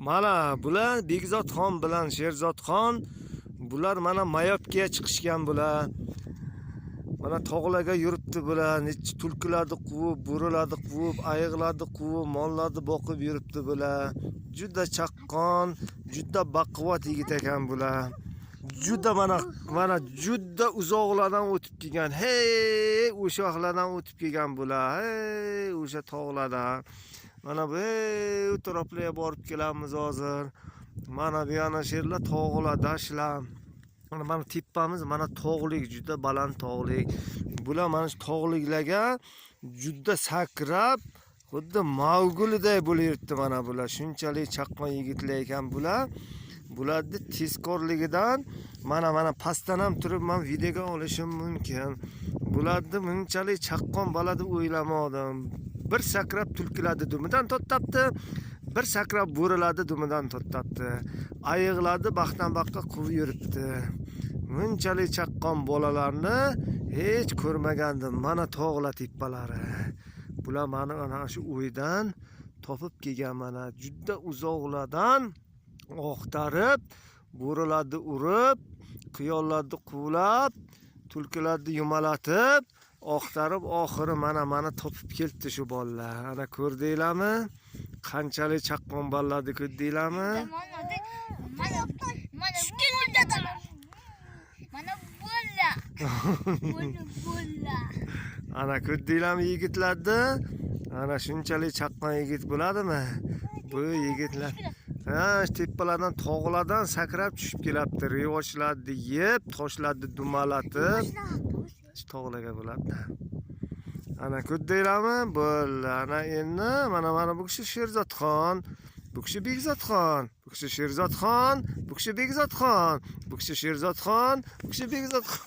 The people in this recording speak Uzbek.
Mana bular Bekzodxon bilan Sherzodxon, bular mana Mayobkaga chiqishgan bular. Mana tog'larga yuribdi bular, necha tulkilarni quvib, bo'rilarni quvib, ayiqlarni quvib, mollarni boqib yuribdi bular. Juda chaqqon, juda baquvvat yigit ekan bular. Juda mana juda uzoqlardan o'tib kelgan. Hey, o'sha yoqlardan o'tib kelgan bular. Hey, o'sha tog'lardan. Mana bu, hey, u taraflarga borib kelamiz hozir. Mana bu yana sherlar, tog'lar, dashtlar. Mana tepamiz, mana tog'lik, juda baland tog'lik. Bular mana shu tog'liklarga juda sakrab, xuddi Mavguliday bo'lib yuribdi mana bular. Shunchalik chaqqon yigitlar ekan bular. Bularni tezkorligidan mana pastdan ham turib man videoga olishim mumkin. Bularni bunchalik chaqqon bola deb o'ylamadim. Bir sakrab tulkilarni dumidan to'xtatdi, bir sakrab bo'rilarni dumidan to'xtatdi. Ayiqlarni baqdan baqqa quvib yuribdi. Bunchalik chaqqon bolalarni hech ko'rmagandim. Mana tog'lar tepalari. Bular mani ana shu o'ydan topib kelgan, mana juda uzoqlardan oqtarib, bo'rilarni urib, quyonlarni quvlab, tulkilarni yumalatib, oqtarib, oxiri mana topib kelibdi shu bolalar. Ana ko'rdinglarmi? Qanchalik chaqqon bolalarni ko'rdinglarmi? Mana mana bola. Bola bola. Ana ko'rdinglarmi yigitlarni? Ana shunchalik chaqqon yigit bo'ladimi? Bu yigitlar ha, tepalardan, tog'lardan sakrab tushib kelabdi. Rivojlarni yeb, toshlarni dumalatib, shu tog'larga bo'ladi. Ana ko'rdinglarmi? Bo'ldi. Ana endi mana bu kishi Sherzodxon, bu kishi Bekzodxon, bu kishi Sherzodxon, bu kishi Bekzodxon, bu kishi Sherzodxon, bu kishi Bekzodxon.